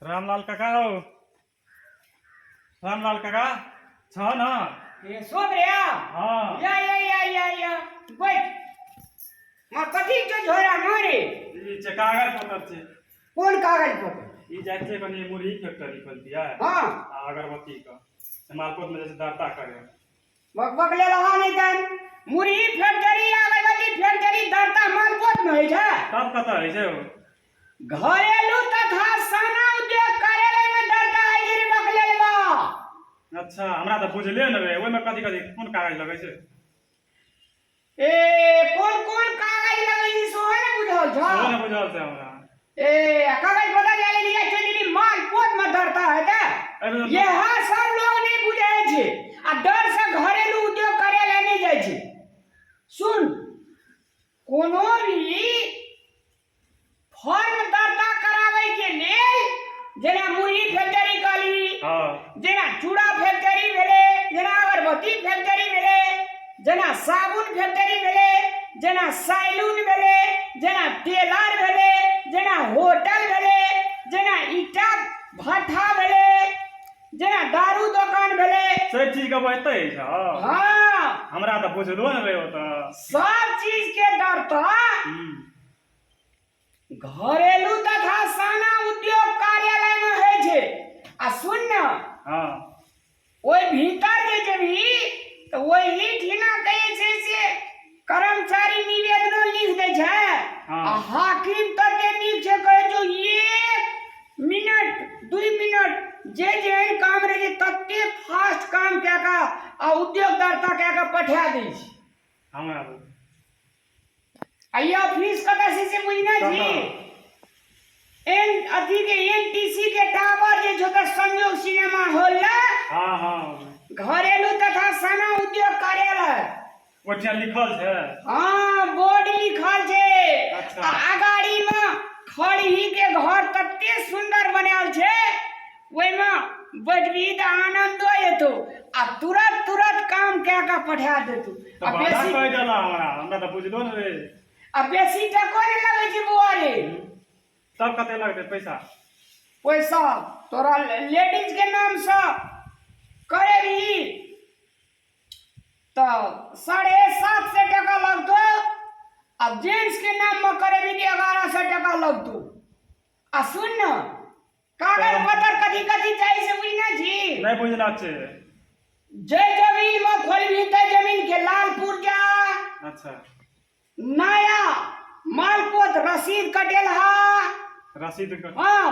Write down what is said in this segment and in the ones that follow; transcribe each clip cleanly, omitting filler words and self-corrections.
रामलाल काका हो, रामलाल काका छ न? ए सोभ रे। हाँ। या या या या या, बैठ। मां कथी छौ झोरा मे रे? ई छै कागज पत्र छै। कोन कागज पत्र? ई जाइ छै कनी मुरही फैक्ट्री खोलतियै। आ अगरबत्ती के से मालपोत में जे छै दर्ता करे। बकबक ले रहा नहीं तन। मुरही फैक्ट्री अगरबत्ती फैक्ट्री दर्ता मालपोत में होइ छै? तब कतऽ होइ छै ओ? घरेलू तथा साना उद्योग कार्यालय में दर्ता होइ छै रे बकलेलबा। अच्छा, हमरा तऽ बुझले ने रहे। ओहिमे कथी कथी कोन कागज लगै छै? ए, कोन कोन कागज लगै छै सेहो ने बुझल छौ? सेहो ने बुझल छै हमरा। ए, आ कागज पत्र लए लेली आ चलि गेली मालपोत में दर्ता हेतै। अरे। इएह सब लोग नहि बुझै छै आ डर से घरेलू उद्योग कार्यालय नहि जाइ छै। सुन, कोनो भी फॉर्म दर्ता कराबै के लेल, जेना मुरही फैक्ट्री कहली, जेना चूड़ा फैक्ट्री भेलै, जेना अगरबत्ती फैक्ट्री भेलै, जेना साबुन फैक्ट्री भेलै, जेना सैलून भेलै, जेना टेलर भेलै, जेना होटल भेलै, जेना ईटा भट्ठा भेलै, जेना दारू दोकान भेलै। सब चीज के एतै छै? हाँ। हमरा तऽ बुझलो ने रहे ओतऽ। सब चीज के दर्ता घरेलू तथा साना उद्योग कार्यालय में होइ छै। आ सुन न, ओहि भीतर जे जेबही तऽ ओहि ठिना कहै छै से कर्मचारी निवेदनो लिख दै छै। आ हाकिम तते नीक छै, कहै छौ 1 मिनट 2 मिनट जे जेहन काम रहै छै तते फास्ट काम कए कऽ आ उद्योग दर्ता कए कऽ पठा दै छै। हमरा आ ई ऑफिस कतऽ छै से बुझने छी? एन अथी के एनटीसी के टावर जे छौ तऽ संयोग सिनेमा हॉल लग। हाँ हाँ घरेलू तथा साना उद्योग कार्यालय। ओहिठाम लिखल छै? हाँ, बोर्ड लिखल छै। आ अगाड़ी में खड़ही के घर तते सुंदर बनायल छै, ओहिमे बैठबही तऽ आनंदो एतौ आ तुरंत तुरंत काम कए कऽ पठा देतौ। तऽ आ बड़ा बेसी कहि देला हमरा, हमरा तऽ बुझलो ने रहे। आ बेसी टको नहि लगै छै बौआ रे। तब कते लगतै पैसा? पैसा तोरा लेडीज के नामसँ करेबही तऽ 750 टका लगतौ आ जेंट्स के नाममे करेबही तऽ 1100 टका लगतौ। आ सुन न, कागज पत्र कथी कथी चाही से बुझने छी? नहि बुझना छै। जे जमीन में खोलबी ते जमीन के लाल पुर्जा, नया मालपोत रसीद कटेल हा। रसीद हाँ,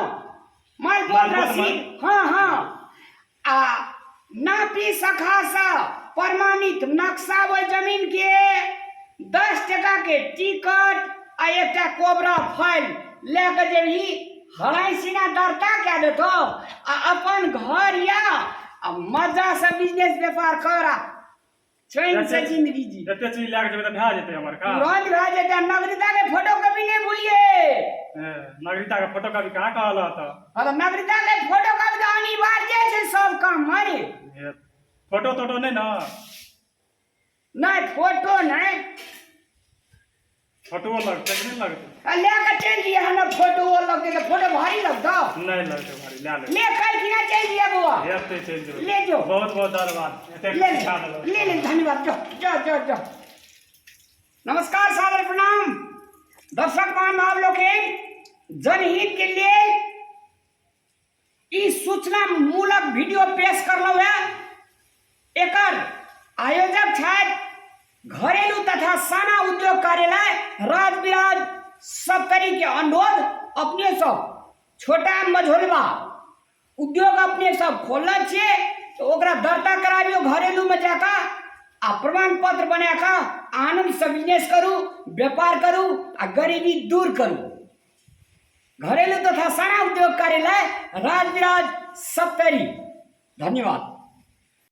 मालपोत मालपोत रसीद। हाँ हाँ, आ नापी सखा से प्रमाणित नक्शा ओहि जमीन के, 10 टका के टिकट आ एकटा कोबरा फाइल लए कऽ जेबही, हराई सीना दर्ता कए देतौ आ अपन घर या आ मजा से बिजनेस व्यापार कर आ चैन से जिंदगी जी। एते चीज लए कऽ जेबै तऽ भए जेतै हमर काम? तुरंत भए जेतै। नागरिकता के फोटो कॉपी नहि भूलिए। ए, नागरिकता के फोटो कॉपी कहाँ कहल तऽ? हाँ, तऽ नागरिकता के फोटो कॉपी तऽ अनिवार्य छै सब काम मे रे। हे, फोटो तोटो नहि ने? नहि, फोटो नहि। फोटो लगतै कि नहि लगतै? आ लए कऽ चलि जइहे हमरा, फोटो लगतै तऽ फोटो भारी लगतौ। नहि लगतै भारी, लए लेबै। ले, काल्हि खिना चलि जइहे बौआ। हेतै, चलि जेबै। ले जो। बहुत बहुत धन्यवाद, एते ले ले। सिखा देलक। ले ले, धन्यवाद। जो जो जो जो। नमस्कार, सादर प्रणाम दर्शक महानुभाव लोकनि। जनहित के लेल ई सूचना मूलक वीडियो पेश करलहुँ है। एकर आयोजक छथि घरेलू तथा साना उद्योग कार्यालय राजविराज सप्तरी के अनुरोध, अपने सब छोटा मझोलवा उद्योग अपने सब खोलने छियै तऽ ओकरा दर्ता कराबियौ घरेलूमे जाकऽ आ प्रमाण पत्र बना कऽ आनन्दसँ बिजनेस करू, व्यापार करू आ गरीबी दूर करू। घरेलू तथा साना उद्योग कार्यालय राजविराज सप्तरी। धन्यवाद।